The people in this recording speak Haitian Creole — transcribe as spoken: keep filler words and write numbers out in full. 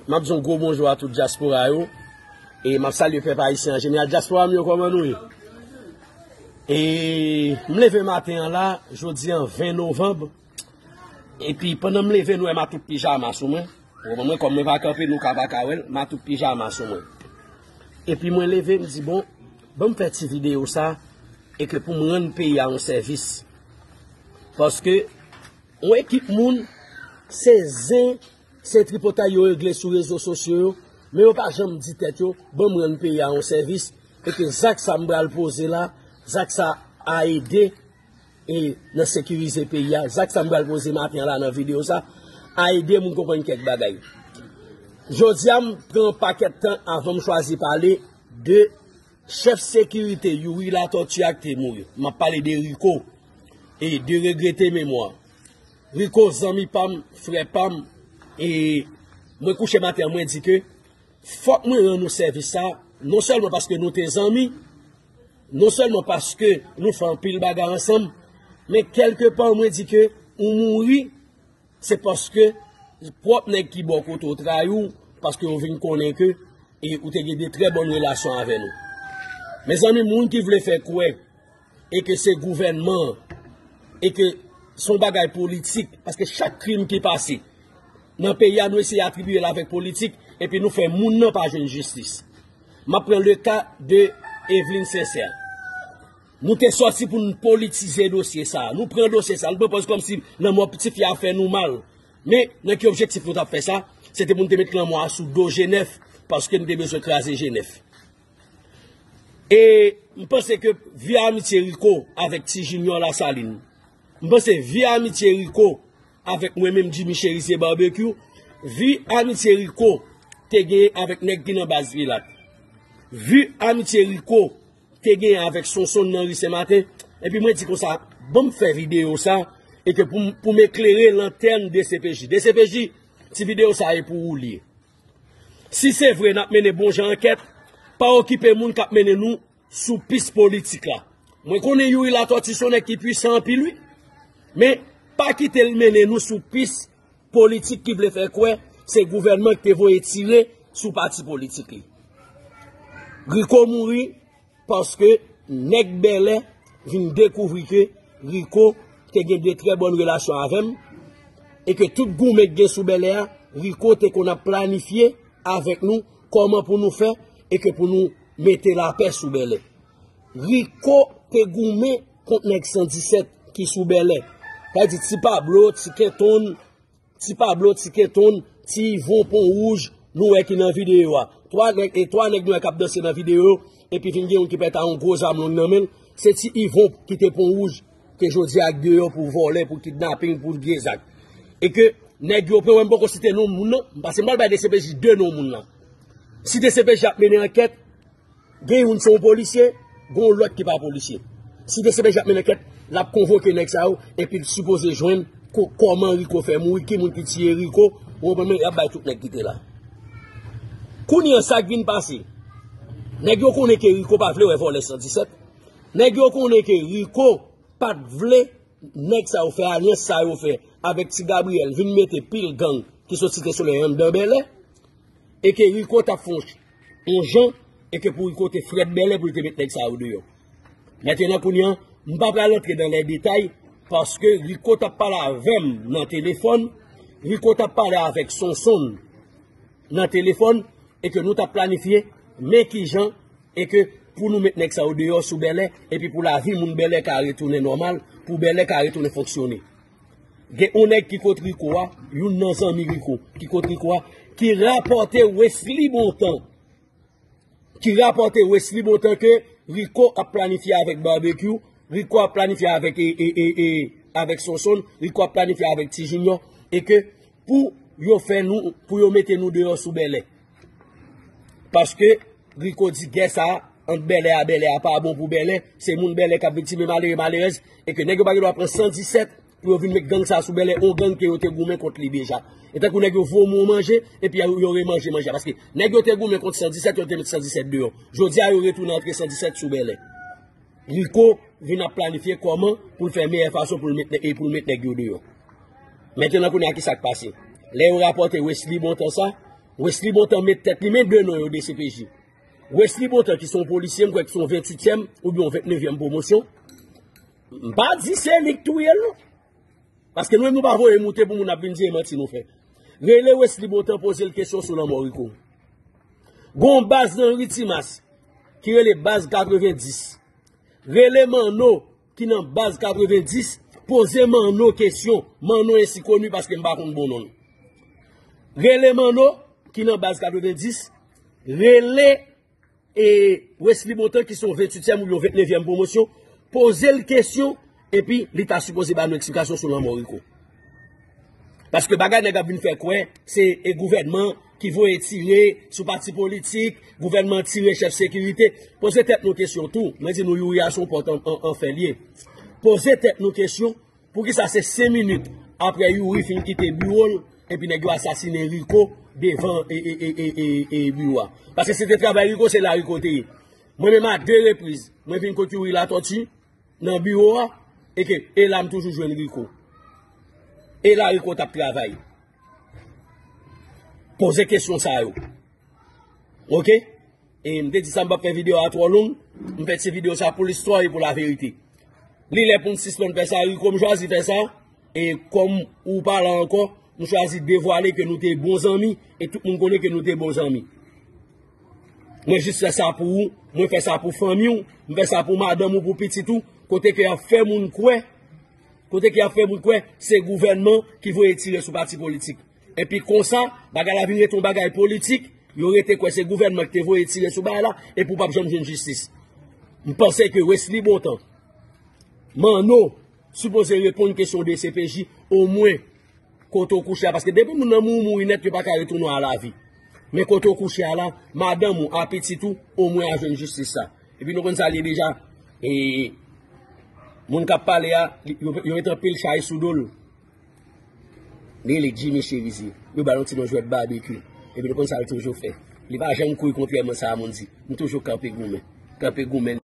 M ap di yon gwo bonjou a tout dyaspora yo. E m ap salye pèp ayisyen an jeneral. Dyaspora m yo, kòman nou ye? E m leve maten an la, jodi an ven novanm. Epi pandan m leve, nou wè m a tout pijama sou mwen. Ou konprann mwen, kòm mwen pa kanpe, nou ka pa ka wè l, m a tout pijama sou mwen. Epi mwen leve, m di, bon, ban m fè ti videyo sa, e ke pou m rann peyi a yon sèvis. Paske yon ekip moun, se zen, se tripotay yo regle sou rezo sosyo yo, men yo pa janm di tèt yo, ban m rann peyi a yon sèvis, e ke zak sa m pral poze la, zak sa a ede, e nan sekirize peyi a, zak sa m pral poze maten an la nan videyo sa, a ede moun konprann kèk bagay. Jodi a, m pran pakèt tan avan m chwazi pale de chèf sekirite Youri Latortue a ki te mouri. M ap pale de Rico e de regrete memwa. Rico, zanmi pa m, frè pa m, e mwen kouche maten an, mwen di ke fòk mwen rann ou sèvis sa, non sèlman paske nou te zanmi, non sèlman paske nou fè anpil bagay ansanm, men kèlkepa mwen di ke ou mouri, se paske pwòp nèg ki bò kote w trayi w, paske yo vin konnen ke e ou te gen de trè bòn relasyon avè nou. Mezanmi, moun ki vle fè kwè e ke se gouvènman an, e ke se yon bagay politik, paske chak krim ki pase nan peyi a, nou eseye atribiye l avèk politik, epi nou fè moun nan pa jwenn jistis. M ap pran le ka de Eveline Sincère. Nou te sòti pou n politize dosye sa a. Nou pran dosye sa a, nou pran pòz kòmsi lanmò ti fi a fè nou mal. Men, nan ki objektif nou t ap fè sa? Se te pou n te met lanmò a sou do G nèf, paske n te bezwen kraze G nèf. E m panse ke vye amitye Rico avèk Ti Junior Lasalin, m panse vye amitye Rico avèk mwen menm Jimmy Cherizier Barbecue, vi amitye Rico te genyen avèk nèg ki nan baz Pilat, vi amitye Rico te genyen avèk Sonson nan ri Senmaten, epi mwen di konsa, ban m fè videyo sa, e ke pou, pou m eklere lantèn D C P J. D C P J, ti videyo sa e pou ou li ye. Si se vre n ap mennen bon jan ankèt, pa okipe moun k ap mennen nou sou pis politik la. Mwen konnen Youri Latortue se yon nèg ki pwisan anpil, wi. Men, pa kite l mennen nou sou pis politik ki vle fè kwè se gouvènman ki te voye tire sou pati politik li. Rico mouri paske nèg Bèlè vin dekouvri ke Rico te gen de trè bòn relasyon avè m, e ke tout goumen k gen sou Bèlè a, Rico te konn ap planifye avèk nou kòman pou nou fè e ke pou nou mete lapè sou Bèlè. Rico te goumen kont nèg san disèt ki sou Bèlè. Sa vle di Ti Pablo, Ti Kenton, Ti Pablo, Ti Kenton, Ti Ivon, Pon Wouj, nou wè ki nan videyo a. Twa nèg, e twa nèg nou wè k ap danse nan videyo, epi vin gen youn ki pèt a yon gwo zam long nan men l. Se Ti Ivon ki te Pon Wouj, ke jodi a k deyò pou vòlè, pou kidnaping, pou vye zak. E ke nèg yo pran, wè m poko site non moun nan, paske m pral bay D C P J de non moun nan. Si D C P J ap mennen ankèt, gen youn se yon polisye, gen yon lòt ki pa polisye. Si D C P J ap mennen ankèt, l ap konvoke nèg sa yo, epi l sipoze jwenn ko-, kòman Rico fè mouri, ki moun ki tiye Rico, ou konprann mwen, y ap bay tout nèg ki te la. Kounye a, sa k vin pase, nèg yo konnen ke Rico pa vle wè vòlè san disèt, nèg yo konnen ke Rico pa t vle nèg sa yo fè alyans sa yo fè avèk Ti Gabriyèl, vin mete pil gang ki sot Site Solèy anndan Bèlè, e ke Rico t ap fè yon, yon jan, e ke pou Rico te frèt Bèlè pou l te met nèg sa yo deyò. Mentnan kounye a, m pa pral antre nan lè detay, paske Rico t ap pale avè m nan telefòn, Rico t ap pale avèk Sonson nan telefòn, e ke nou t ap planifye, men ki jan, e ke pou nou met nèg sa yo deyò sou Bèlè, epi pou lavi moun Bèlè ka retounen nòmal, pou Bèlè ka retounen fonksyone. Gen yon nèg ki kot Rico a, youn nan zanmi Rico, ki kot Rico a, ki rapòte Wesley Bontan. Ki rapòte Wesley Bontan ke Rico ap planifye avèk Barbecue, Rico ap planifye avèk, e, e, e, e, avèk Sonson, Rico ap planifye avèk Ti Junior, e ke pou yo fè nou, pou yo mete nou deyò sou Bèlè. Paske Rico di gè sa a, ant Bèlè a, Bèlè a pa bon pou Bèlè, se moun Bèlè k ap viktim e malere, malerèz, e ke nèg yo pa gen dwa pran san disèt pou yo vin met gang sa a sou Bèlè, yon gang ke yo te goumen kont li deja. E tankou nèg yo vomi yon manje, epi yo, yo remanje manje a. Paske nèg yo te goumen kont san disèt, yo te met san disèt deyò. Jodi a, yo retounen antre san disèt sou Bèlè. Rico vin ap planifye kòman pou l fè meyè fason pou l met nè-, e pou l met nèg yo deyò. Mentnan, kounye a, ki sa k pase? Lè yo rapòte Wesley Bontan sa, Wesley Bontan met tèt li, men de non yo, D C P J. Wesley Bontan, ki se yon polisye, m kwè ki se yon venntuityèm oubyen yon ventnevyèm pwomosyon. M pa di se li k touye l, non. Paske nou menm nou pa voye moute pou moun ap vin di e manti nou fè. Rele Wesley Bontan, poze l kesyon sou lanmò Rico. Gon baz nan ri Timas ki rele baz katrevendis. Rele Manno ki nan baz katrevendis, poze Manno kesyon. Manno ensi koni paske m pa konn bon non l. Rele Manno ki nan baz katrevendis, rele e Wesley Bontan ki se yon venntuityèm oubyen yon ventnevyèm pwomosyon, poze l kesyon, epi li ta sipoze ba nou eksplikasyon sou lanmò Rico. Paske bagay nèg ap vin fè kwè, se e gouvènman ki voye tire sou pati politik, gouvènman tire chèf sekirite. Poze tèt nou kesyon tou, mwen di nou Youri a se yon pòt an, an, an fè l ye. Poze tèt nou kesyon, poukisa se senk minit apre Youri fin kite biwo l, epi nèg yo asasinen Rico devan e, e, e, e, e, e biwo a? Paske se te travay Rico, se la Rico te ye. Mwen menm a de repriz, mwen vin kot Youri Latortue nan biwo a, e ke e la m toujou jwenn Rico. E la Rico t ap travay. Poze kesyon sa yo. Oke? E m te di sa m p ap fè videyo a twò long, m fè ti videyo sa pou listwa e pou laverite. Li lè pou m sispann fè sa, Rico, m chwazi fè sa, e kòm ou pa la ankò, m chwazi devwale ke nou te bon zanmi, e tout moun konnen ke nou te bon zanmi. Mwen jis fè sa pou ou, mwen fè sa pou fanmi w, m fè sa pou madanm ou, pou pitit ou, kote ke y ap fè moun kwè, kote ke y ap fè moun kwè se gouvènman ki voye tire sou pati politik. Epi konsa, bagay la vin rete yon bagay politik, yo rete kwè se gouvènman ki te voye tire sou bagay la, epi w p ap janm jwenn jistis. M panse ke Wesley Bontan, Manno, sipoze reponn kesyon D C P J, omwen kote w kouche a, paske depi moun nan mouri, mouri nèt, yo pa ka retounen a lavi. Men kote w kouche a la, madanm ou, a pitit ou, omwen a jwenn jistis sa. Epi nou konn sa l ye deja, e moun k ap pale a, li- yo, yo met anpil chay sou do l. Li rele Jimmy Cherizier. Yo ba l yon ti non jwèt babekyou. Epi nou konn sa l toujou fè. Li pa janm kouri kontrèman sa a moun di. M toujou kanpe goumen. Kanpe goumen.